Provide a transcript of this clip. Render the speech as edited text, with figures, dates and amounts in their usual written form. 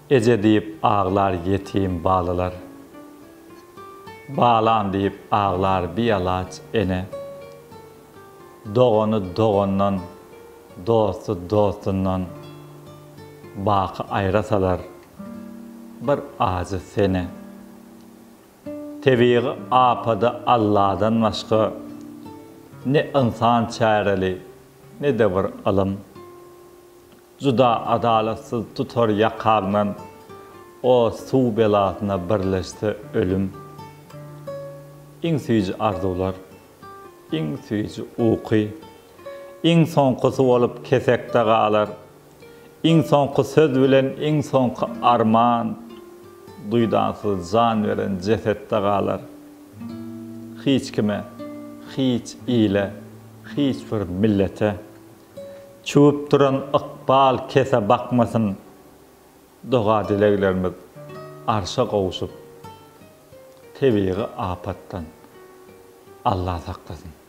Eje diýip aglar ýetim balalar. Balam diýip aglar bialaç ene. Dogany dogandan, dosty dostundan baky aýra salar bir ajy sene. Tebigy apada Alladan başga ne ynsan çäreli, ne-de bir ylym. Juda adalatsyz tutar ýakaňdan ot suw belasyna birleşse ölüm. Iň süýji arzuwlar, iň süýji uky, iň soňkusy bolup kesekde galar. Iň soňky söz bilen iň soňky arman duýdansyz jan beren jesetde galar. Hiç kime, hiç ile, hiç bir millete çüwüp duran ykbal kese bakmasyn, doga-dileglerimiz arşa gowşup, tebigy apatdan Alla saklasyn.